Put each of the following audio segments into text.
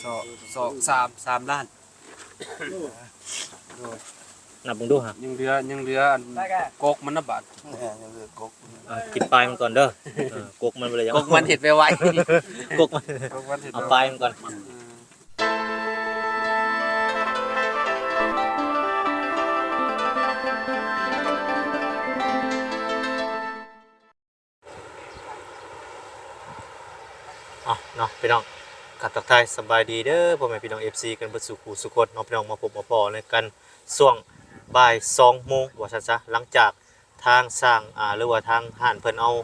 ສອງ ສອງ ສາມ ສາມລ້ານ. ໂດຍ ນັບເບິ່ງດູຫາ ຍັງເຫຼືອ ຍັງເຫຼືອອັນກົກມັນນະບາດ. ເອີ ຍັງເຫຼືອກົກ ເອີ ກິນປາຍມັນກ່ອນເດີ. ເອີ ກົກມັນບໍ່ໄດ້ຫຍັງ ກົກມັນເຮັດໄວໆ ກົກມັນ ກົກມັນເຮັດ ເອົາປາຍມັນກ່ອນ. ເອີ ອ່ະເນາະ ພີ່ນ້ອງ ຄັບ ທັກທາຍສະບາຍດີເດີ ພໍ່ແມ່ພີ່ນ້ອງ ເອັຟຊີ ກັນເບິດສູ່ຄູ່ສູ່ຄົນເນາະ ພີ່ນ້ອງ. ມາພົບມາພໍ້ໃນກັນຊ່ວງບ່າຍສອງໂມງວ່າຊັ້ນຊະ ຫຼັງຈາກທາງຊ່າງ ອາ ຫຼືວ່າທາງຮ້ານເພິ່ນເອົາ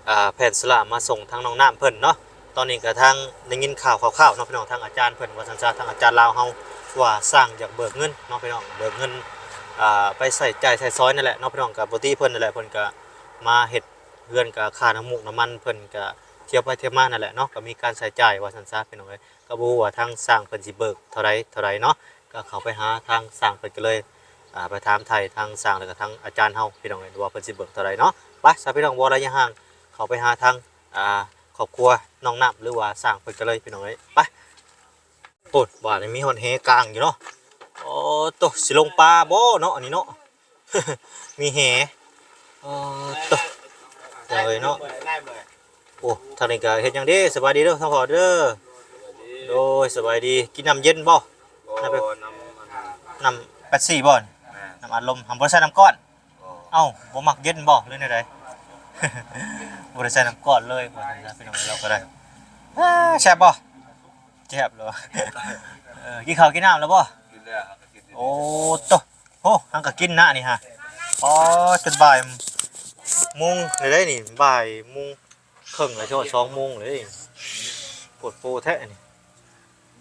ອາ ແຜ່ນໂຊລາມາສົ່ງທາງນ້ອງນ້ຳເພິ່ນເນາະ. ຕອນນີ້ກະທາງໄດ້ຍິນຂ່າວຄ່າວໆເນາະ ພີ່ນ້ອງ ທາງອາຈານເພິ່ນວ່າຊັ້ນຊະ ທາງອາຈານລາວເຮົາວ່າຊ່າງຢາກເບີກເງິນເນາະ ພີ່ນ້ອງ ເບີກເງິນ ອາ ໄປໃຊ້ຈ່າຍໃຊ້ສອຍນັ້ນແຫຼະເນາະ ພີ່ນ້ອງ. ກະປົກກະຕິເພິ່ນນັ້ນແຫຼະ ເພິ່ນກະມາເຮັດ ເຮືອນກະຄ່ານ້ຳມູກນ້ຳມັນເພິ່ນກະທ່ຽວໄປທ່ຽວມານັ້ນແຫຼະເນາະ ກະມີການໃຊ້ຈ່າຍວ່າຊັ້ນຊະ ພີ່ນ້ອງເອີຍ. ກະບໍ່ຮູ້ວ່າທາງຊ່າງເພິ່ນຊິເບີກເທົ່າໃດເທົ່າໃດເນາະ ກະເຂົ້າໄປຫາທາງຊ່າງເພິ່ນກະເລີຍ ອາ ໄປຖາມໄຖ່ທາງຊ່າງ ແລ້ວກະທາງອາຈານເຮົາ ພີ່ນ້ອງເອີຍ ວ່າເພິ່ນຊິເບີກເທົ່າໃດເນາະ. ໄປຊະ ພີ່ນ້ອງ ບໍ່ໄດ້ຍາຫາງ ເຂົ້າໄປຫາທາງ ອາ ຄອບຄົວນ້ອງນ້ຳ ຫຼືວ່າຊ່າງເພິ່ນກະເລີຍ ພີ່ນ້ອງເອີຍ ໄປ. ໂອ້ ບາດນີ້ມີຮອດແຫກາງຢູ່ເນາະ. ໂອ້ໂຕ ຊິລົງປາບໍ່ເນາະ ອັນນີ້ເນາະ ມີແຫ. ໂອ້ໂຕ ເອີຍເນາະ. ໂອ້ ທາງນີ້ກະເຮັດຫຍັງເດ້? ສະບາຍດີເດີ ທາງພໍ່ເດີ. ໂດຍ ສະບາຍດີ. ກິນນ້ຳເຢັນບໍ່? ນ້ຳ ນ້ຳແປັບຊີບໍ່? ນ້ຳອັດລົມ ຫາບໍ່ໃສ່ນ້ຳກ້ອນ. ເອົ້າ ບໍ່ມັກເຢັນບໍ່ ຫຼືແນວໃດ? ບໍ່ໄດ້ໃສ່ນ້ຳກ້ອນເລີຍ ວ່າຊັ້ນຊະ ພີ່ນ້ອງເອີຍ ລາວກະໄດ້. ອາ ແຊບບໍ່? ແຊບເລີຍ. ເອີ ກິນເຂົ້າກິນນ້ຳແລ້ວບໍ່? ກິນແລ້ວ ເຮົາກະກິນ. ໂອ້ໂຕ ໂຫ ເຮົາກະກິນນະນີ້ຫາ. ອໍ ຈົນບ່າຍໂມງແລ້ວເດ້ນີ້ ບ່າຍໂມງເຄິ່ງແລ້ວ ຊິຮອດສອງໂມງເລີຍ. ໂພດໂພແທ້ນີ້.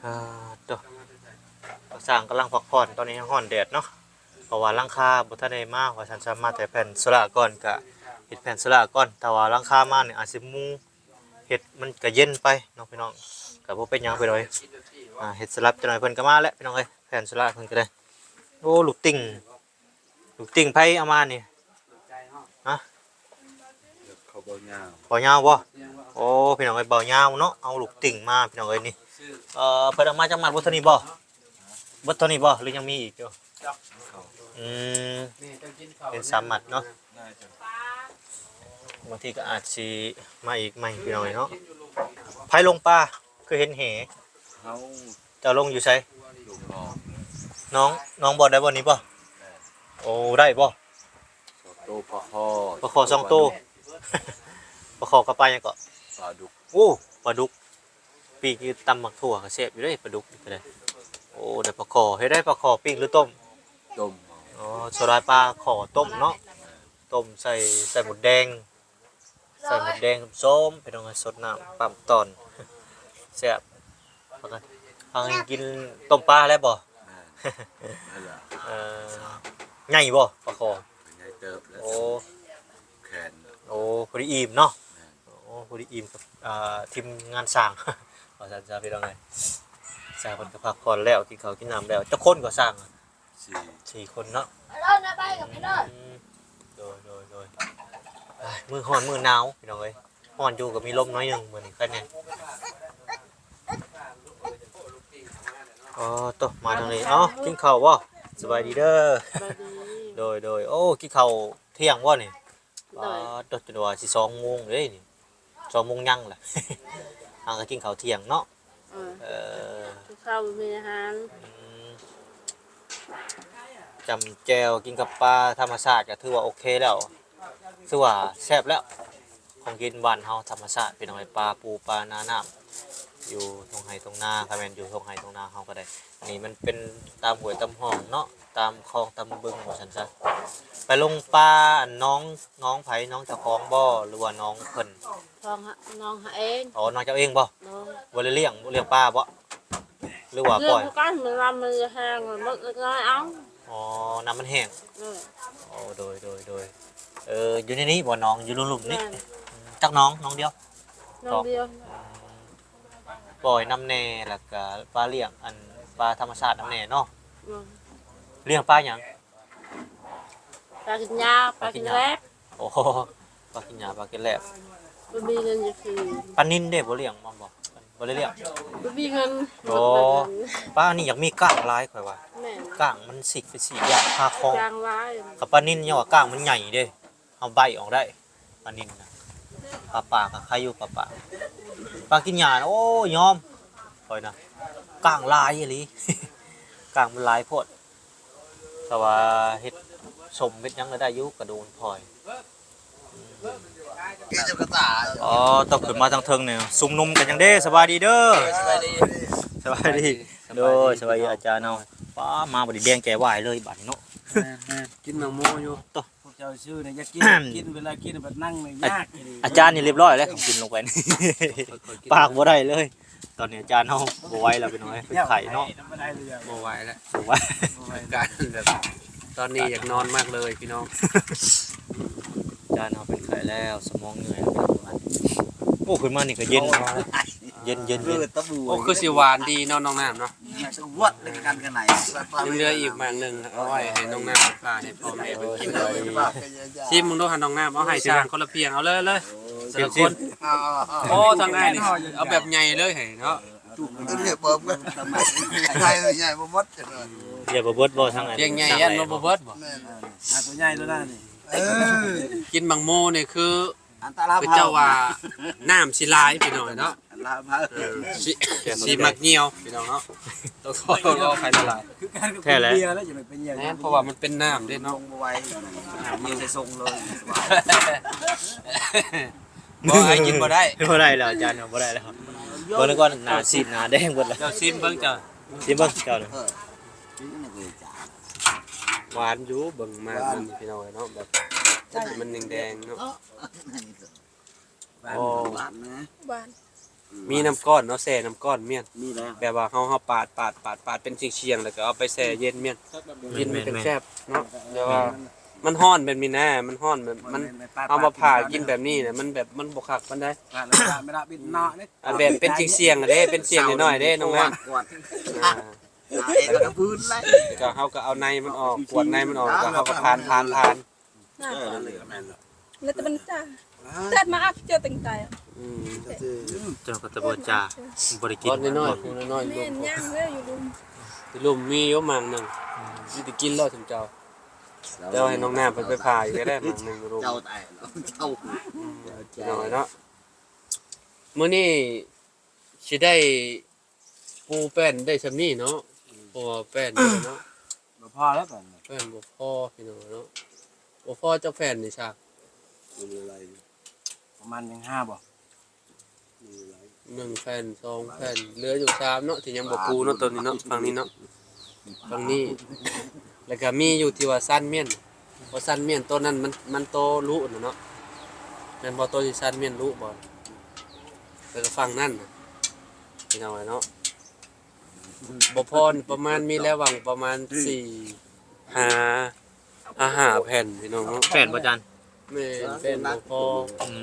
ອາ ໂຕ ຊ່າງກຳລັງພັກຜ່ອນ ຕອນນີ້ຍັງຮ້ອນແດດເນາະ ເພາະວ່າຫຼັງຄາບໍ່ທັນໄດ້ມາ ວ່າຊັ້ນຊະ. ມາແຕ່ແຜ່ນໂຊລາກ່ອນ ກະເຮັດແຜ່ນໂຊລາກ່ອນ ຖ້າວ່າຫຼັງຄາມານີ້ອາດຊິມຸງ ເຮັດມັນກະເຢັນໄປເນາະ ພີ່ນ້ອງ. ກະບໍ່ເປັນຫຍັງ ພີ່ນ້ອງເອີຍ ອາ ເຮັດສະຫຼັບຈັກໜ້ອຍເພິ່ນກະມາແຫຼະ ພີ່ນ້ອງເອີຍ. ແຜ່ນໂຊລາເພິ່ນກະໄດ້. ໂອ້ ລູກຕິ່ງ ລູກຕິ່ງໃຜເອົາມານີ້? ຮະ? ເຂົາເບົາຍາວ ເບົາຍາວບໍ່? ໂອ້ ພີ່ນ້ອງເອີຍ ເບົາຍາວເນາະ ເອົາລູກຕິ່ງມາ ພີ່ນ້ອງເອີຍນີ້. ເອີ ເພິ່ນເອົາມາຈັກມັດ ເບິດເທົ່ານີ້ບໍ່? ເບິດເທົ່ານີ້ບໍ່ ຫຼືຍັງມີອີກຢູ່? ອືມ ເປັນສາມມັດເນາະ. ບາງທີກະອາດຊິມາອີກໃໝ່ ພີ່ນ້ອງເອີຍເນາະ. ໃຜລົງປາ ຄືເຫັນແຫ? ເຮົາ. ເຈົ້າລົງຢູ່ໃສ? ລົງໜອງ ໜອງ ໜອງບ່ອນໃດບ່ອນນີ້ບໍ່? ແມ່ນ. ໂອ້ ໄດ້ບໍ່? ສອງໂຕ ປາຄໍ່ ປາຄໍ່ສອງໂຕ. ປາຄໍ່ກັບປາຫຍັງເກາະ? ປາດຸກ. ໂອ້ ປາດຸກ ປີ້ງກິນຕຳໝາກຖົ່ວກະແຊບຢູ່ເດ້ ປາດຸກນີ້ກະໄດ້. ໂອ້ ໄດ້ປາຄໍ່ ເຮັດໄດ້ປາຄໍ່ປີ້ງຫຼືຕົ້ມ? ຕົ້ມ. ອໍ ສ່ວນຫຼາຍປາຄໍ່ຕົ້ມເນາະ. ແມ່ນ. ຕົ້ມໃສ່ ໃສ່ມົດແດງ ໃສ່ມົດແດງສົ້ມໆ ພີ່ນ້ອງເອີຍ ສົດນ້ຳປ້ຳຕອນ ແຊບ. ພາກັນ ພາກັນກິນຕົ້ມປາແລ້ວບໍ່? ແມ່ນ ນັ້ນລະ. ເອີ ໃຫຍ່ບໍ່ປາຄໍ່? ໃຫຍ່ເຕີບແລ້ວ. ໂອ້ ແຂນ. ໂອ້ ພໍດີອີ່ມເນາະ. ແມ່ນ. ໂອ້ ພໍດີອີ່ມກັບ ອາ ທີມງານຊ່າງ ວ່າຊັ້ນຊະ ພີ່ນ້ອງເອີຍ. ຊ່າງເພິ່ນກະພັກຜ່ອນແລ້ວ ກິນເຂົ້າກິນນ້ຳແລ້ວ. ຈັກຄົນກະຊ່າງ? ສີ່ ສີ່ຄົນເນາະ. ອືມ ໂດຍ ໂດຍ ໂດຍ. ມື້ຮ້ອນມື້ໜາວ ພີ່ນ້ອງເອີຍ ຮ້ອນຢູ່ກະມີລົມໜ້ອຍໜຶ່ງ ມື້ນີ້ໄຄແນ່. ອໍ ໂຕ ມາທາງນີ້ ເອົ້າ ກິນເຂົ້າບໍ່? ສະບາຍດີເດີ. ສະບາຍດີ. ໂດຍ ໂດຍ. ໂອ້ ກິນເຂົ້າທ່ຽງບໍ່ນີ້? ໂດຍ. ປາດ ຈົນວ່າຊິສອງໂມງເດ້ນີ້ ສອງໂມງຍັງລະ ຫາກະກິນເຂົ້າທ່ຽງເນາະ. ເອີ ເອີ ກິນເຂົ້າບໍ່ມີອາຫານ. ອືມ ຈ້ຳແຈ່ວກິນກັບປາທຳມະຊາດກະຖືວ່າໂອເຄແລ້ວ ຖືວ່າແຊບແລ້ວ. ຂອງກິນບ້ານເຮົາທຳມະຊາດ ພີ່ນ້ອງເອີຍ ປາປູປານານ້ຳ ຢູ່ທົ່ງໄຮ່ທົ່ງນາ ຄັນແມ່ນຢູ່ທົ່ງໄຮ່ທົ່ງນາເຮົາກະໄດ້. ອັນນີ້ມັນເປັນຕາມຫ້ວຍຕາມຮ່ອງເນາະ ຕາມຄອງຕາມບຶງວ່າຊັ້ນຊະ. ໄປລົງປາອັນໜອງ ໜອງໃຜ? ໜອງເຈົ້າຂອງບໍ່ ຫຼືວ່າໜອງເພິ່ນ? ຂອງ ໜອງເຮົາເອງ. ອໍ ໜອງເຈົ້າເອງບໍ່? ໂດຍ. ບໍ່ໄດ້ລ້ຽງ ລ້ຽງປາບໍ່ ຫຼືວ່າປ່ອຍ? ລ້ຽງຄືກັນ ມັນນ້ຳມັນແຫ້ງ ມັນນ້ອຍເອົາ. ອໍ ນ້ຳມັນແຫ້ງ. ໂດຍ. ໂອ້ ໂດຍ ໂດຍ ໂດຍ. ເອີ ຢູ່ໃນນີ້ບໍ່ ໜອງຢູ່ລຸ່ມໆນີ້? ແມ່ນ. ອືມ ຈັກໜອງ? ໜອງດຽວ? ໜອງດຽວ. ອືມ ປ່ອຍນຳແດ່ ແລ້ວກະປາລ້ຽງ ອັນ ປາທຳມະຊາດນຳແດ່ເນາະ. ແມ່ນ. ລ້ຽງປາຫຍັງ? ປາກິນຫຍ້າ ປາກິນແລັບ. ໂອ້ ປາກິນຫຍ້າ ປາກິນແລັບ. ບໍ່ມີເງິນຈະຊື້. ປານິນເດ້ ບໍ່ລ້ຽງມັນບໍ່? ບໍ່ໄດ້ລ້ຽງ ບໍ່ມີເງິນ. ໂອ້ ປານີ້ຢາກມີກ້າງຫຼາຍຂ້ອຍວ່າ. ແມ່ນ. ກ້າງມັນຊິກໄປສີດຢາຄາຄໍ. ກ້າງຫຼາຍ. ຄັນປານິນຍັງວ່າກ້າງມັນໃຫຍ່ເດ້ ເຮົາໄບອອກໄດ້. ປານິນນະ ປາປາກະໄຄຢູ່ ປາປາ ປາກິນຫຍ້ານະ ໂອ້ຍ ຍອມຂ້ອຍນະ. ກ້າງຫຼາຍອີ່ຫຼີ ກ້າງມັນຫຼາຍໂພດ. ແຕ່ວ່າເຮັດສົ້ມເຮັດຫຍັງກໍໄດ້ຢູ່ ກະດູກມັນພອຍ. ອໍ ຕ້ອງຂຶ້ນມາທາງເທິງນີ້ ຊຸມນຸມກັນຫຍັງເດ້. ສະບາຍດີເດີ. ສະບາຍດີ ສະບາຍດີ. ໂດຍ ສະບາຍດີອາຈານເຮົາ. ປ້າ ມາບັດນີ້ແດງແກ່ວາຍເລີຍບັດນີ້ເນາະ. ແມ່ນໆ ກິນໝາກໂມຢູ່. ໂຕ ພວກເຈົ້າຊື່ນີ້ຢາກກິນ ກິນ ເວລາກິນບັດນັ່ງນີ້ຍາກອີ່ຫຼີ. ອາຈານນີ້ລຽບຮ້ອຍແລ້ວ ເຂົາກິນລົງໄປນີ້ ປາກບໍ່ໄດ້ເລີຍ. ຕອນນີ້ອາຈານເຮົາບໍ່ໄຫວແລ້ວພີ່ນ້ອງເອີຍ ເປັນໄຂ້ເນາະ. ບໍ່ໄຫວແລ້ວ ບໍ່ໄຫວ ບໍ່ໄຫວ ອາການແບບ ຕອນນີ້ຢາກນອນມາກເລີຍພີ່ນ້ອງ. ອາຈານເຮົາເປັນໄຂ້ແລ້ວ ສະໝອງເມື່ອຍແລ້ວພີ່ນ້ອງ. ໂອ້ ຂຶ້ນມານີ້ກໍເຢັນ ເຢັນໆໆ. ໂອ້ ຄືຊິຫວານດີເນາະ ນ້ອງນ້ຳເນາະ. ຍັງເຫຼືອອີກໝາກໜຶ່ງ ເອົາໄວ້ໃຫ້ນ້ອງນ້ຳພາໃຫ້ພໍ່ແມ່ເພິ່ນກິນເນາະ. ຊິມເບິ່ງດູຫັ້ນ ນ້ອງນ້ຳ ເອົາໃຫ້ຊ່າງຄົນລະພຽງ ເອົາເລີຍ ເອົາເລີຍ ແຕ່ລະຄົນ. ໂອ້ ທາງອ້າຍນີ້ເອົາແບບໃຫຍ່ເລີຍໃຫ້ເນາະ. ໃຫຍ່ ໃຫຍ່ບໍ່ໝົດ ໃຫຍ່ບໍ່ເບິດບໍ່ທາງອ້າຍ ພຽງໃຫຍ່ຢ້ານບໍ່ເບິດບໍ່. ແມ່ນ ອ່າ ຕົວໃຫຍ່ໂລດນະນີ້. ເອີ ກິນໝາກໂມນີ້ຄື ອັນຕະລາຍ ຄືເຈົ້າວ່ານ້ຳຊິຫຼາຍພີ່ນ້ອງເນາະ. ອັນລາວເຮົາ ເອີ ຊິ ຊິມັກຍ່ຽວພີ່ນ້ອງເນາະ. ຕ້ອງຂໍ ຂໍອະໄພຫຼາຍໆ ຄືກັນກັບ ແທ້ແຫຼະ ເບຍແລ້ວ ຢ່າໄປຍ່ຽວ. ແມ່ນ ເພາະວ່າມັນເປັນນ້ຳເດ້ເນາະ ລົງບໍ່ໄຫວ ມັນຊິສົ່ງເລີຍ. ບໍ່ ອ້າຍກິນບໍ່ໄດ້ ບໍ່ໄດ້ແລ້ວອາຈານ ບໍ່ໄດ້ແລ້ວ. ເບິ່ງກ່ອນ ໜ້າຊີດໜ້າແດງເບິດແລ້ວ. ເຈົ້າຊີມເບິ່ງເຈົ້າ ຊີມເບິ່ງເຈົ້ານະ. ຫວານຢູ່ ເບິ່ງມາກມັນພີ່ນ້ອງເນາະ ແບບມັນແດງໆເນາະ. ໂອ້ ຫວານນະ ຫວານ. ມີນ້ຳກ້ອນເນາະ ແຊ່ນ້ຳກ້ອນແມ່ນ ມີແລ້ວ ແບບວ່າເຮົາ ເຮົາປາດ ປາດ ປາດ ປາດເປັນສຽງໆ ແລ້ວກໍເອົາໄປແຊ່ເຢັນແມ່ນ ກິນມັນຈັ່ງແຊບເນາະ. ແຕ່ວ່າມັນຮ້ອນແບບນີ້ນະ ມັນຮ້ອນແບບ ມັນ ເຮົາມາຜ່າກິນແບບນີ້ນະ ມັນແບບ ມັນບໍ່ຄັກປານໃດ. ແບບເປັນສຽງໆເດ້ ເປັນສຽງນ້ອຍໆເດ້ນ້ອງນະ. ກໍເຮົາກໍເອົາໃນມັນອອກ ກວດໃນມັນອອກ ແລ້ວກໍເຮົາກໍຜ່ານໆໆ. ເອີ ແລ້ວແຕ່ມັນຈາ ແຕ່ມາອັກເຈົ້າຕັ້ງແຕ່ ອືມ ເຈົ້າກໍຕະບໍ່ຈາ ບໍ່ໄດ້ກິນ ນ້ອຍໆ ຜູ້ນ້ອຍໆ ແມ່ນ ຍ່າງເລີຍຢູ່ລຸ່ມ ຢູ່ລຸ່ມມີຢູ່ໝາກໜຶ່ງ ມີແຕ່ກິນແລ້ວຊຸມເຈົ້າ. ເຈົ້າໃຫ້ນ້ອງນ້ຳເພິ່ນໄປຜ່າອີກກໍໄດ້ໝາກໜຶ່ງຢູ່ລຸ່ມ ເຈົ້າຕາຍເນາະ ເຈົ້າ ອືມ ເຈົ້າເນາະ. ມື້ນີ້ຊິໄດ້ ປູແປ້ນໄດ້ຊ່ຳນີ້ເນາະ ເພາະວ່າແປ້ນເນາະ ບໍ່ພໍແລ້ວແປ້ນ ແປ້ນບໍ່ພໍພີ່ນ້ອງເນາະ. ບໍ່ພໍຈັກແຜ່ນນີ້ຊະ ປະມານຍັງຫ້າບໍ່ ໜຶ່ງແຜ່ນ ສອງແຜ່ນ ເຫຼືອຢູ່ສາມເນາະ ທີ່ຍັງບໍ່ປູເນາະ ໂຕນີ້ເນາະ ຝັ່ງນີ້ເນາະ ຝັ່ງນີ້ ແລ້ວກໍມີຢູ່ທີ່ວ່າຊັ້ນມ້ຽນ ບໍ່ຊັ້ນມ້ຽນ ໂຕນັ້ນມັນ ມັນໂຕລຸນະເນາະ ແມ່ນບໍ່ ໂຕທີ່ຊັ້ນມ້ຽນລຸບໍ່ ແລ້ວກໍຝັ່ງນັ້ນນະ ພີ່ນ້ອງເອີຍເນາະ. ບໍ່ພໍ ປະມານມີແລ້ວຫວ່າງປະມານສີ່ ຫ້າ ຫ້າ ຫ້າແຜ່ນພີ່ນ້ອງເນາະ. ແປ້ນບໍ່ຈານ? ແມ່ນ ແປ້ນບໍ່ພໍ. ອືມ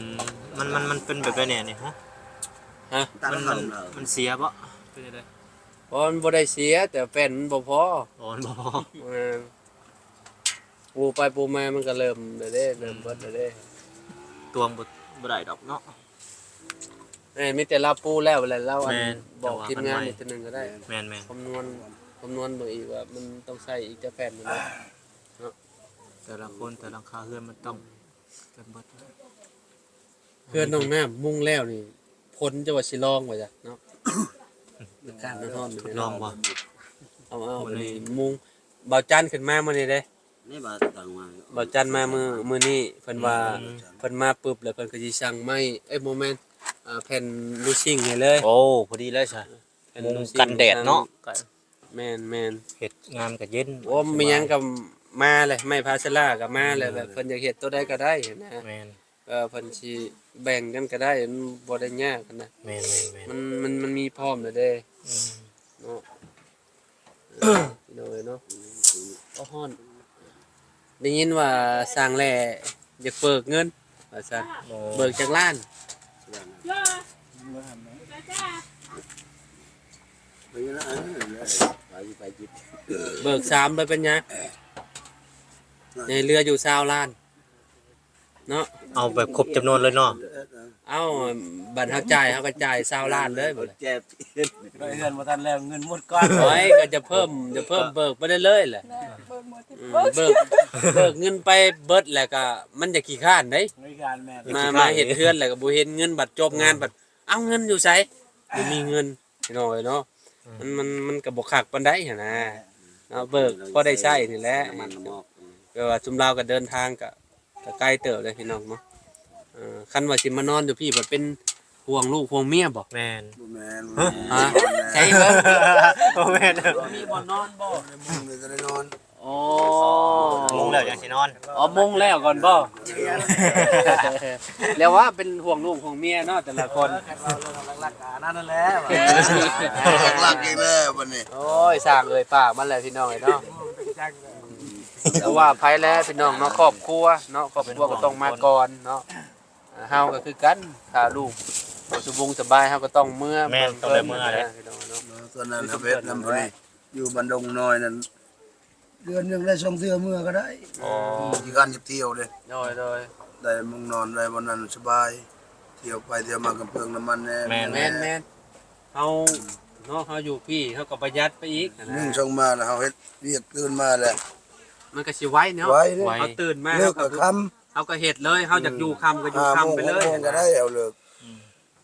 ມັນ ມັນ ມັນເປັນແບບໃດແດ່ນີ້ ຮະ? ຮະ? ມັນ ມັນ ມັນເສຍບໍ່? ເປັນຈັ່ງໃດ? ບໍ່ ມັນບໍ່ໄດ້ເສຍ ແຕ່ແປ້ນມັນບໍ່ພໍ. ອໍ ມັນບໍ່ພໍ. ແມ່ນ. ປູໄປປູມາມັນກໍເລີ່ມແລ້ວເດ້ ເລີ່ມເບິດແລ້ວເດ້. ຕວງບໍ່ ບໍ່ໄດ້ດອກເນາະ. ເອີ ມີແຕ່ລາວປູແລ້ວແຫຼະ ລາວອັນ ແມ່ນ ບອກທີມງານອີກເທື່ອໜຶ່ງກໍໄດ້. ແມ່ນໆ ຄຳນວນ ຄຳນວນເບິ່ງອີກວ່າມັນຕ້ອງໃຊ້ອີກຈັກແຜ່ນເນາະ. ແຕ່ລະຄົນ ແຕ່ຫຼັງຄາເຮືອນມັນຕ້ອງເປັນເບິດ. ເຮືອນນ້ອງນ້ຳມຸງແລ້ວນີ້ ຝົນຈະວ່າຊິລອງວ່າຈ້ະເນາະ. ອາກາດຮ້ອນໆ ລອງບໍ່? ເອົາໆ ມື້ນີ້ມຸງ ບ່າວຈັນຂຶ້ນມາມື້ນີ້ເດ້. ນີ້ບ່າວຈັນມາມື້ ມື້ນີ້ ເພິ່ນວ່າ ອືມ ເພິ່ນມາປຶບແລ້ວເພິ່ນກໍຊິສັ່ງໄມ້ ເອີຍ ບໍ່ແມ່ນ ອ່າ ແຜ່ນລູຊິງໃຫ້ເລີຍ. ໂອ້ ພໍດີເລີຍຊະ ແຜ່ນລູຊິງ ມຸງກັນແດດເນາະ. ແມ່ນໆ ເຮັດງານກໍເຢັນ. ໂອ້ ມີຫຍັງກໍມາແຫຼະ ໄມ້ພາເຊລາກໍມາແຫຼະ ແບບເພິ່ນຢາກເຮັດໂຕໃດກໍໄດ້ນະ. ແມ່ນ. ເອີ ເພິ່ນຊິແບ່ງກັນກໍໄດ້ ມັນບໍ່ໄດ້ຍາກນະ. ແມ່ນໆໆ ມັນ ມັນ ມັນມີພ້ອມແລ້ວເດ້. ອືມ ເນາະ ພີ່ນ້ອງເອີຍເນາະ. ໂອ້ ຮ້ອນ ໄດ້ຍິນວ່າຊ່າງແຫຼ້ຢາກເບີກເງິນວ່າຊັ້ນ. ໂອ້ ເບີກຈັກລ້ານ? ເບີກສາມ ບໍ່ເປັນຫຍັງ ຍັງເຫຼືອຢູ່ຊາວລ້ານ. ເນາະ ເອົາແບບຄົບຈຳນວນເລີຍເນາະ. ເອົ້າ ບັດເຮົາຈ່າຍ ເຮົາກໍຈ່າຍຊາວລ້ານເລີຍ ເອົາແຈກ ໄດ້ເຮືອນບໍ່ທັນແລ້ວ ເງິນໝົດກ່ອນ. ໂອ້ຍ ກໍຈະເພີ່ມ ຈະເພີ່ມເບີກໄປເລື້ອຍໆແຫຼະ. ເບີກເງິນໄປເບິດແລ້ວກໍມັນຈະຂີ້ຄ້ານເດ້. ມາ ມາເຮັດເຮືອນແລ້ວກໍບໍ່ເຫັນເງິນ ບັດຈົບງານບັດ ເອົາເງິນຢູ່ໃສ? ບໍ່ມີເງິນ ພີ່ນ້ອງເອີຍເນາະ. ມັນ ມັນ ມັນກໍບໍ່ຄັກປານໃດຫັ້ນນະເນາະ. ເບີກພໍໄດ້ໃຊ້ນີ້ແຫຼະ. ແບບວ່າຊຸມລາວກໍເດີນທາງກໍ ກໍໄກເຕີບເດ້ພີ່ນ້ອງເນາະ. ເອີ ຄັນວ່າຊິມານອນຢູ່ພີ້ ບັດເປັນຫ່ວງລູກຫ່ວງເມຍບໍ? ແມ່ນ. ບໍ່ແມ່ນ. ຮະ? ໃຊ່ເບິ່ງ ບໍ່ແມ່ນ. ມີບ່ອນນອນບໍ? ມຸງເລີຍຈະໄດ້ນອນ. ອໍ ມຸງແລ້ວຈັ່ງຊິນອນ. ອໍ ມຸງແລ້ວກ່ອນບໍ? ແລ້ວວ່າເປັນຫ່ວງລູກຫ່ວງເມຍເນາະ ແຕ່ລະຄົນ. ເອີ ຄັນວ່າເລື່ອງຫຼັກໆກໍອັນນັ້ນແຫຼະ ຫຼັກໆອີກແລ້ວບັດນີ້. ໂອ້ຍ ສ້າງເອີຍປາກມັນແຫຼະ ພີ່ນ້ອງເອີຍເນາະ. ແຕ່ວ່າໃຜແລພີ່ນ້ອງເນາະ ຄອບຄົວເນາະ ຄອບຄົວກໍຕ້ອງມາກ່ອນເນາະ. ເຮົາກໍຄືກັນ ຖ້າລູກບໍ່ສະບົງສະບາຍ ເຮົາກໍຕ້ອງເມືອ. ແມ່ນ ຕ້ອງໄດ້ເມືອແຫຼະ ພີ່ນ້ອງເນາະ. ສ່ວນນັ້ນເຮົາເຮັດນຳຜູ້ນີ້ ຢູ່ບ້ານດົງນ້ອຍນັ້ນ ເດືອນໜຶ່ງໄດ້ສອງເທື່ອເມືອກໍໄດ້. ອໍ ອືມ ຂີ້ຄ້ານຈະທ່ຽວເດ້. ໂດຍ ໂດຍ ໄດ້ມຸງນອນໄດ້ບ່ອນນັ້ນສະບາຍ ທ່ຽວໄປທ່ຽວມາກັບເປືອງນ້ຳມັນແດ່. ແມ່ນ ແມ່ນ ແມ່ນ ເຮົາເນາະ ເຮົາຢູ່ພີ້ ເຮົາກໍປະຢັດໄປອີກຫັ້ນນະ. ໜຶ່ງສອງມາແລ້ວ ເຮົາເຮັດວຽກຕື່ນມາແລ້ວ ມັນກໍຊິໄວເນາະ. ໄວເດ້. ເຮົາຕື່ນມາ ເລີກກໍຄ່ຳ ເຮົາກໍເຮັດເລີຍ ເຮົາຢາກຢູ່ຄ່ຳກໍຢູ່ຄ່ຳໄປເລີຍ. ຫ້າໂມງ ຫົກໂມງກໍໄດ້ ເອົາເລີກ.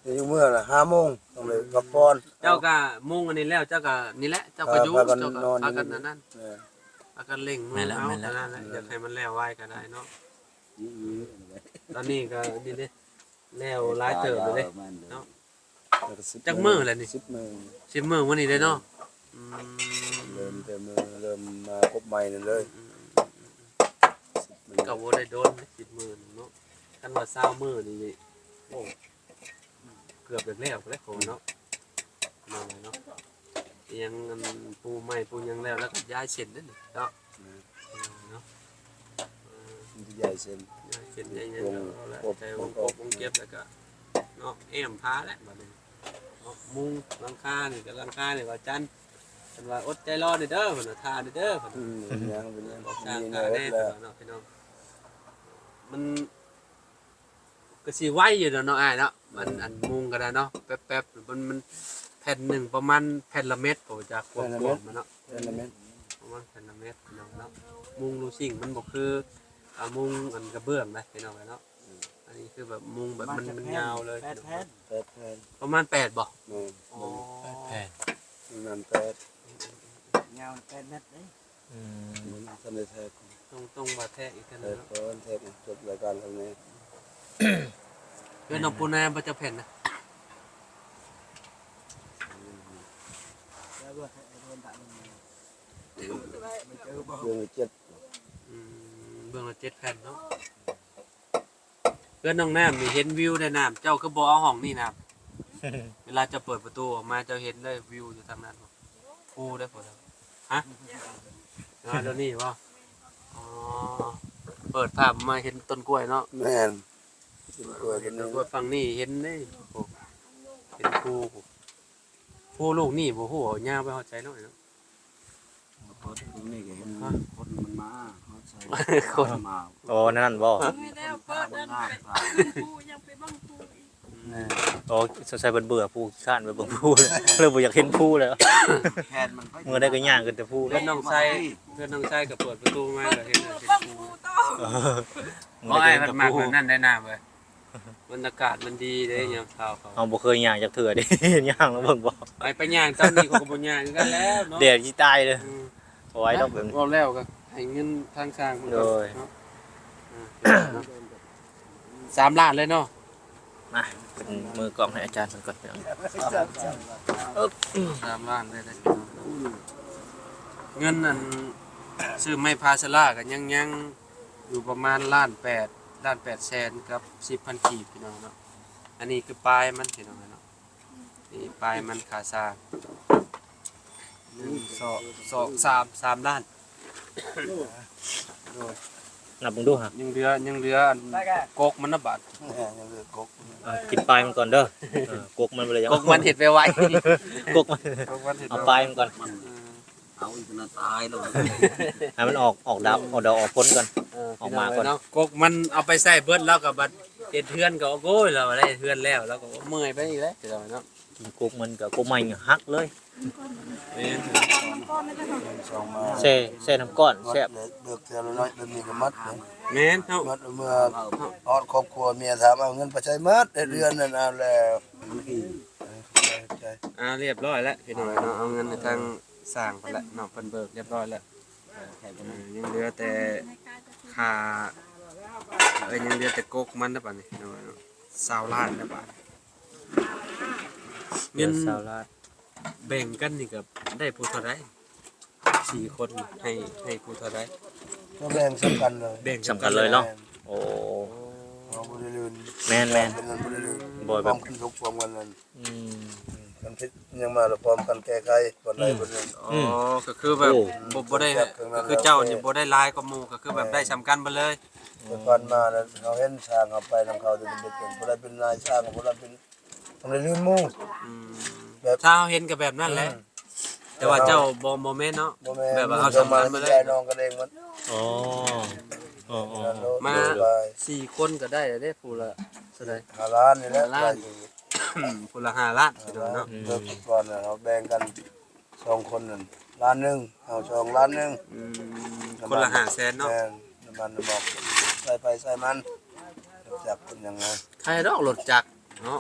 ອືມ ຢູ່ເມືອລະຫ້າໂມງ ຕ້ອງໄດ້ພັກຜ່ອນ. ເຈົ້າກໍມຸງອັນນີ້ແລ້ວ ເຈົ້າກໍນີ້ແຫຼະ ເຈົ້າກໍຢູ່ ພາກັນ ເຈົ້າກໍ ນອນ ພາກັນອັນນັ້ນ ເອີ ພາກັນເລັ່ງມືເອົາ. ແມ່ນແລ້ວ ແມ່ນແລ້ວ ເທົ່ານັ້ນແຫຼະ. ອືມ ຢາກໃຫ້ມັນແລ້ວໄວກໍໄດ້ເນາະ. ອືມ ຕອນນີ້ກໍນີ້ເດ້ ແລ້ວຫຼາຍເຕີບແລ້ວເດ້ເນາະ. ຈັກມື້ແລ້ວນີ້? ສິບມື້ ສິບມື້ມື້ນີ້ເດ້ເນາະ. ອືມ ເລີ່ມແຕ່ມື້ເລີ່ມມາພົບໃໝ່ນັ້ນເລີຍ. ອືມ ອືມ ອືມ ອືມ ສິບມື້ ກໍບໍ່ໄດ້ດົນເດ້ ສິບມື້ເນາະ. ຄັນວ່າຊາວມື້ນີ້ ໂອ້ ເກືອບຈະແລ້ວແລ້ວເນາະ ເນາະ ເນາະ. ອີຫຍັງ ອັນ ປູໃໝ່ປູຫຍັງແລ້ວ ແລ້ວກໍຍ້າຍເສັ້ນເດ້ເນາະ. ແມ່ນ ເອີ ເນາະ ເອີ ມັນຈະຍ້າຍເສັ້ນ ຍ້າຍເສັ້ນ ຍ້າຍຫຍັງ ແລ້ວໃສ່ວົງກົບວົງເກັບ ແລ້ວກໍເນາະ ແອ້ມພາແຫຼະບັດນີ້ເນາະ. ມຸງຫຼັງຄານີ້ກໍ ຫຼັງຄານີ້ວ່າຈັນ ເພິ່ນວ່າອົດໃຈລໍແດ່ເດີ ເພິ່ນວ່າຖ້າແດ່ເດີ ເພິ່ນ ອືມ ເປັນຫຍັງ ເປັນຫຍັງ ສ້າງທ່າແດ່ ເພິ່ນວ່າເນາະ ພີ່ນ້ອງ. ມັນ ກໍຊິໄວຢູ່ດອກເນາະອ້າຍເນາະ. ອັນ ອືມ ອັນມຸງກໍໄດ້ເນາະ ແປັບໆ ມັນ ມັນແຜ່ນໜຶ່ງປະມານແຜ່ນລະເມັດ ບໍ່ຈັກຄວາມກວ້າງມັນເນາະ. ແຜ່ນລະເມັດ ປະມານແຜ່ນລະເມັດພີ່ນ້ອງເນາະ. ມຸງລູຊິງມັນບໍ່ຄື ອາ ມຸງອັນກະເບື້ອງນະພີ່ນ້ອງເນາະ. ອືມ ອັນນີ້ຄືແບບມຸງແບບມັນ ມັນຍາວເລີຍ. ແປດແຜ່ນ ແປດແຜ່ນ ປະມານແປດບໍ? ແມ່ນ. ອໍ ແປດແຜ່ນ ປະມານແປດ ຍາວແປດແມັດເດ້. ອືມ ມັນທັນໄດ້ແທກ ຕ້ອງ ຕ້ອງວ່າແທກອີກເທື່ອໜຶ່ງເນາະ. ແທກກ່ອນ ແທກຈົບລາຍການເຮົາແດ່. ເຮືອນນ້ອງປູນາບໍ່ຈັກແຜ່ນນະ? ເບື້ອງລະເຈັດ. ອືມ ເບື້ອງລະເຈັດແຜ່ນເນາະ. ເຮືອນນ້ອງນ້ຳນີ້ເຫັນວິວໄດ້ນ້ຳ ເຈົ້າຄືບໍ່ເອົາຫ້ອງນີ້ນ້ຳ? ເວລາເຈົ້າເປີດປະຕູອອກມາ ເຈົ້າເຫັນເລີຍວິວຢູ່ທາງນັ້ນ ພູເດ້ພຸ້ນ. ຮະ? ອ່າ ດຽວນີ້ບໍ? ອໍ ເປີດພາບມາເຫັນຕົ້ນກ້ວຍເນາະ. ແມ່ນ ຕົ້ນກ້ວຍ ຕົ້ນກ້ວຍຝັ່ງນີ້ເຫັນເດ້. ໂອ້ ເຫັນພູ ພູລູກນີ້ບໍ່ຮູ້ວ່າຍາວໄປຮອດໃສເນາະ. ຄົນນີ້ກໍເຫັນ ຮະ? ຄົນມັນມາ ຮອດໃສ ຄົນມາ. ອໍ ນັ້ນບໍ? ແມ່ນແລ້ວ ເປີດນັ້ນໄປເບິ່ງພູ ຍັງໄປເບິ່ງພູອີກ. ແມ່ນ. ອໍ ສົງໄສເພິ່ນເບື່ອພູ ຂີ້ຄ້ານໄປເບິ່ງພູ ເລີຍບໍ່ຢາກເຫັນພູແລ້ວ. ແພນມັນໄປ ເມື່ອໃດກໍຍ່າງຂຶ້ນແຕ່ພູ. ເພື່ອນນ້ອງໄຊ ເພື່ອນນ້ອງໄຊກໍເປີດປະຕູມາກໍເຫັນ ເຫັນພູ. ເອີ ເມື່ອໃດກໍເຫັນແຕ່ພູ. ອ້າຍເພິ່ນມັກແບບນັ້ນໄດ໋ນ້າເອີຍ. ບັນຍາກາດມັນດີເດ້ຍາມເຊົ້າເຂົາ. ເຮົາບໍ່ເຄີຍຍ່າງຈັກເທື່ອເດ້ ຍ່າງລະເບິ່ງບໍ່? ໄປ ໄປຍ່າງຕອນນີ້ເຂົາກໍບໍ່ຍ່າງຄືກັນແລ້ວເນາະ. ແດດຊິຕາຍເລີຍ. ອືມ ບໍ່ໄຫວດອກ. ເວົ້າແລ້ວກໍໃຫ້ເງິນທາງຊ່າງເພິ່ນກ່ອນເນາະ. ໂດຍ ອ່າ ສາມລ້ານເລີຍເນາະ. ມາ ເປັນມືກ້ອງໃຫ້ອາຈານເພິ່ນກ່ອນ ພີ່ນ້ອງ. ສາມລ້ານເລີຍເດ້. ເງິນອັນຊື້ໄມ້ພາສາລາກໍຍັງ ຍັງ ຢູ່ປະມານລ້ານແປດ ລ້ານແປດແສນກັບສິບພັນກີບ ພີ່ນ້ອງເນາະ. ອັນນີ້ຄືປາຍມັນ ພີ່ນ້ອງເນາະ. ນີ້ປາຍມັນຄ່າສ້າງ ໜຶ່ງ ສອງ ສອງ ສາມ ສາມລ້ານ. ໂດຍ ນັບເບິ່ງດູຫະ. ຍັງເຫຼືອ ຍັງເຫຼືອອັນກົກມັນນະບາດ. ເອີ ຍັງເຫຼືອກົກ. ເອີ ກິນປາຍມັນກ່ອນເດີ. ເອີ ກົກມັນບໍ່ໄດ້ຫຍັງ ກົກມັນເຮັດໄວໆ ກົກມັນ ກົກມັນເຮັດ ເອົາປາຍມັນກ່ອນ. ເອີ ເອົາອີກນະ ຕາຍແລ້ວ ໃຫ້ມັນອອກ ອອກດອກ ອອກດອກອອກຜົນກ່ອນ. ເອີ ອອກມາກ່ອນ ພີ່ນ້ງເນາະ ກົກມັນເອົາໄປໃຊ້ເບິດ ລາວກໍບັດເຮັດເຮືອນກໍ ໂອ້ຍ ລາວໄດ້ເຮືອນແລ້ວ ລາວກໍເມື່ອຍໄປອີກແລ້ວ ພີ່ນ້ອງເນາະ. ກິນກົກມັນກໍກົກໄມ້ຫັກເລີຍ. ແມ່ນ ແຊ່ ແຊ່ນ້ຳກ້ອນແຊບ. ເລິກແຕ່ລະໜ້ອຍ ແບບນີ້ກໍໝົດເດ້. ແມ່ນເນາະ ໝົດເມື່ອຮອດຄອບຄົວ ເມຍຖາມເອົາເງິນໄປໃຊ້ໝົດ ເຮັດເຮືອນນັ້ນເອົາແລ້ວ. ອ່າ ລຽບຮ້ອຍແລ້ວ ພີ່ນ້ອງເນາະ ເອົາເງິນໃຫ້ທາງຊ່າງເພິ່ນແລ້ວເນາະ ເພິ່ນເບີກລຽບຮ້ອຍແລ້ວ. ເອີ ຍັງເຫຼືອແຕ່ຄ່າ ເອີ ຍັງເຫຼືອແຕ່ກົກມັນແລ້ວບາດນີ້ ຊາວລ້ານແລ້ວບາດ. ເງິນຊາວລ້ານ ແບ່ງກັນນີ້ກໍໄດ້ຜູ້ເທົ່າໃດ? ສີ່ຄົນ ໃຫ້ ໃຫ້ຜູ້ເທົ່າໃດ? ກໍແບ່ງສ່ຳກັນເລີຍ. ແບ່ງສ່ຳກັນເລີຍເນາະ. ແມ່ນ ໂອ້ ເຮົາບໍ່ໄດ້ລື່ນ. ແມ່ນໆ ເປັນເງິນບໍ່ໄດ້ລື່ນ. ບໍ່ແບບ ຄວາມຂຶ້ນທຸກຄວາມກັນນັ້ນ. ອືມ ຄັນຜິດຫຍັງມາລະພ້ອມກັນແກ້ໄຂ ບ່ອນໃດ ອືມ ບ່ອນໜຶ່ງ. ອໍ ອືມ ກໍຄືແບບ ໂອ້ ບໍ່ ບໍ່ໄດ້ ກໍຄືເຈົ້ານີ້ບໍ່ໄດ້ຫຼາຍກວ່າໝູ່ ກໍຄືແບບ ແມ່ນ ໄດ້ສ່ຳກັນເບິດເລີຍ. ແຕ່ຜ່ານມານະ ເຮົາເຫັນຊ່າງເຮົາໄປນຳເຂົາ ແຕ່ເປັນ ຜູ້ໃດເປັນນາຍຊ່າງ ຜູ້ໃດເປັນ ຕ້ອງໄດ້ລື່ນໝູ່. ອືມ ແບບ ຖ້າເຮົາເຫັນກໍແບບນັ້ນແຫຼະ. ອືມ ແຕ່ວ່າເຈົ້າບໍ່ ບໍ່ແມ່ນເນາະ ບໍ່ແມ່ນ ແບບວ່າເຮົາສຳຄັນມາເລີຍ ນ້ອງກັນເອງໝົດ. ອໍ ອໍ ມາສີ່ຄົນກໍໄດ້ແລ້ວເດ້ ຜູ້ລະເທົ່າໃດ? ຫ້າລ້ານນີ້ແຫຼະ. ຫ້າລ້ານ ຜູ້ລະຫ້າລ້ານ ພີ່ນ້ອງເນາະ. ອືມ ເບິ່ງກ່ອນນະ ເຮົາແບ່ງກັນສອງຄົນນັ້ນລ້ານໜຶ່ງ ເຮົາສອງລ້ານໜຶ່ງ. ອືມ ຄົນລະຫ້າແສນເນາະ. ແມ່ນ ນ້ຳມັນ ນ້ຳມັນ ໃຊ້ໄປໃຊ້ມັນ ລົດຈັກເປັນຫຍັງນະ ໃຜດອກລົດຈັກ ເນາະ.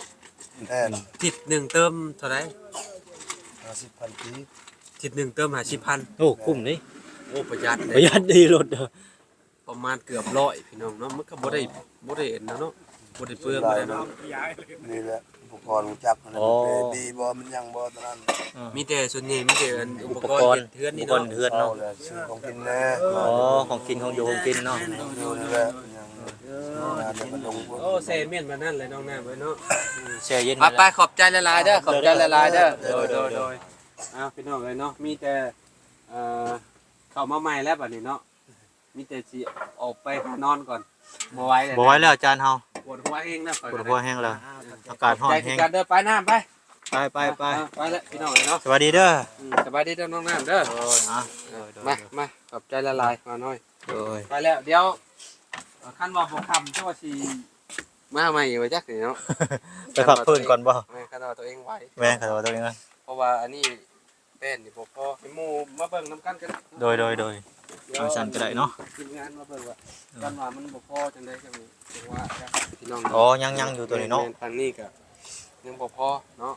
ແມ່ນ ທິດໜຶ່ງເຕີມເທົ່າໃດ? ຫ້າສິບພັນກີບ. ທິດໜຶ່ງເຕີມຫ້າສິບພັນ. ໂອ້ ແມ່ນ ຄຸ້ມເດ້. ໂອ້ ປະຢັດເດ້ ປະຢັດເດ້ລົດ ປະມານເກືອບຮ້ອຍ ພີ່ນ້ອງເນາະ. ມັນກໍບໍ່ໄດ້ ບໍ່ໄດ້ອັນນັ້ນເນາະ ບໍ່ໄດ້ເປືອງ ບໍ່ໄດ້ເນາະ. ນີ້ແຫຼະ ອຸປະກອນຮູ້ຈັກຫັ້ນນະ. ອໍ ມີບໍ່ ມັນຍັງບໍ່ຕອນນັ້ນ. ເອີ ມີແຕ່ສ່ວນໃຫຍ່ມີແຕ່ອັນອຸປະກອນເຮັດເຮືອນນີ້ເນາະ. ອຸປະກອນເຮືອນເນາະ. ເອົາແຫຼະ ຊື້ຂອງກິນແດ່. ອໍ ຂອງກິນ ຂອງຢູ່ຂອງກິນເນາະ. ຢູ່ນີ້ແຫຼະ ຍັງ ໂອ້ ແຊ່ເຢັນບາດນັ້ນແຫຼະນ້ອງນ້ຳເອີຍເນາະ. ແຊ່ເຢັນ ໄປໆ ຂອບໃຈຫຼາຍໆເດີ ຂອບໃຈຫຼາຍໆເດີ. ໂດຍ ໂດຍ ໂດຍ ໂດຍ. ອ້າວ ພີ່ນ້ອງເອີຍເນາະ ມີແຕ່ ເອີ ເຂົ້າມາໃໝ່ແລ້ວບາດນີ້ເນາະ ມີແຕ່ຊິອອກໄປຫານອນກ່ອນ ບໍ່ໄຫວແລ້ວ ບໍ່ໄຫວແລ້ວອາຈານເຮົາ ປວດຫົວແຮງແລ້ວ ປວດຫົວແຮງແລ້ວ ອາກາດຮ້ອນແຮງ. ເດີ ໄປນ້ຳ ໄປ ໄປ ໄປ ໄປ ໄປແລ້ວພີ່ນ້ອງເອີຍເນາະ. ສະບາຍດີເດີ. ອືມ ສະບາຍດີເດີນ້ອງນ້ຳເດີ. ໂດຍ ອ່າ ໂດຍ ໂດຍ ມາ ມາ ຂອບໃຈຫຼາຍໆ ມານ້ອຍ. ໂດຍ ໄປແລ້ວ ດຽວ ເອີ ຄັນວ່າບໍ່ຄ່ຳ ເຈົ້າວ່າຊິມາໃໝ່ວ່າຈັກນີ້ເນາະ. ໄປພັກຟື້ນກ່ອນບໍ່? ແມ່ນ ຄັນວ່າຕົວເອງໄຫວ ແມ່ນ ຄັນວ່າຕົວເອງໄຫວ ເພາະວ່າອັນນີ້ ແປ້ນນີ້ບໍ່ພໍ ໃຫ້ໝູ່ມາເບິ່ງນຳກັນກໍໄດ້. ໂດຍ ໂດຍ ໂດຍ ຈັ່ງຊັ້ນກໍໄດ້ເນາະ ທີມງານມາເບິ່ງວ່າ ເອີ ຄັນວ່າມັນບໍ່ພໍຈັ່ງໃດ ຈັ່ງ ຈັ່ງວ່າກັນ ພີ່ນ້ອງ. ອໍ ຍັງ ຍັງຢູ່ຕົວນີ້ເນາະ. ແມ່ນ ທາງນີ້ກໍຍັງບໍ່ພໍເນາະ.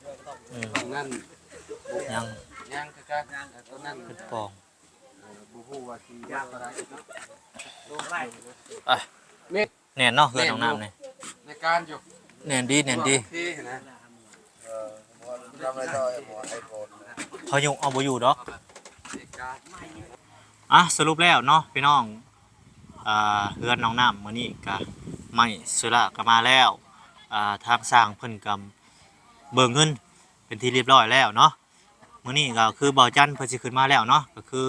ອືມ ທາງນັ້ນຍັງ ຍັງຄືກັນ ຕົວນັ້ນ ເປັນປອງ ເອີ ບໍ່ຮູ້ວ່າຊິເທົ່າໃດເນາະ. ອ່ະ ແມ່ນ ແໜ້ນເນາະ ເຮືອນນ້ອງນ້ຳນີ້ ໃນການຢູ່ ແໜ້ນດີ ແໜ້ນດີ. ໂອເຄນະ ພາຍຸເອົາບໍ່ຢູ່ດອກ. ອ່ະ ສະຫຼຸບແລ້ວເນາະພີ່ນ້ອງ ອ່າ ເຮືອນນ້ອງນ້ຳມື້ນີ້ກະໄມ້ເຊື້ອລາກະມາແລ້ວ ອ່າ ທາງຊ່າງເພິ່ນກະເບີກເງິນເປັນທີ່ລຽບຮ້ອຍແລ້ວເນາະ. ມື້ນີ້ກໍຄືບ່າວຈັນເພິ່ນຊິຂຶ້ນມາແລ້ວເນາະ ກໍຄື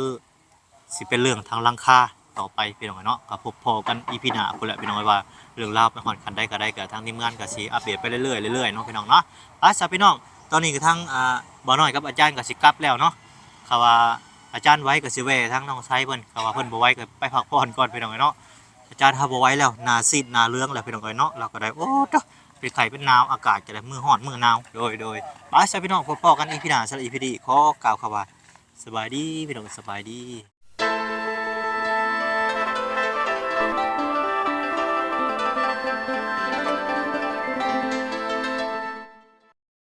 ຊິເປັນເລື່ອງທາງຫຼັງຄາຕໍ່ໄປພີ່ນ້ອງເນາະ. ກໍພົບພໍ້ກັນອີພີໜ້າພຸ້ນແຫຼະພີ່ນ້ອງ ວ່າເລື່ອງລາວໄປຮອດຂັ້ນໃດກໍໄດ້ ກໍທາງທີມງານກໍຊິອັບເດດໄປເລື້ອຍໆ ເລື້ອຍໆເນາະພີ່ນ້ອງເນາະ. ໄປຊະພີ່ນ້ອງ ຕອນນີ້ກໍທາງ ອ່າ ບ່າວນ້ອຍກັບອາຈານກໍຊິກັບແລ້ວເນາະ. ຖ້າວ່າອາຈານໄຫວກໍຊິແວ່ທາງນ້ອງໄຊເພິ່ນ ຖ້າວ່າເພິ່ນບໍ່ໄຫວກໍໄປພັກຜ່ອນກ່ອນພີ່ນ້ອງເນາະ. ອາຈານເຮົາບໍ່ໄຫວແລ້ວ ໜ້າຊີດໜ້າເຫຼືອງແລ້ວພີ່ນ້ອງເອີຍເນາະ. ລາວກໍໄດ້ ໂອ້ ເປັນໄຂ້ເປັນໜາວ ອາກາດກໍໄດ້ ມື້ຮ້ອນມື້ໜາວ. ໂດຍ ໂດຍ ໄປຊະພີ່ນ້ອງ ພົບພໍ້ກັນອີພີໜ້າ ສຳລັບອີພີນີ້ ຂໍກ່າວຄຳວ່າ ສະບາຍດີພີ່ນ້ອງ ສະບາຍດີ.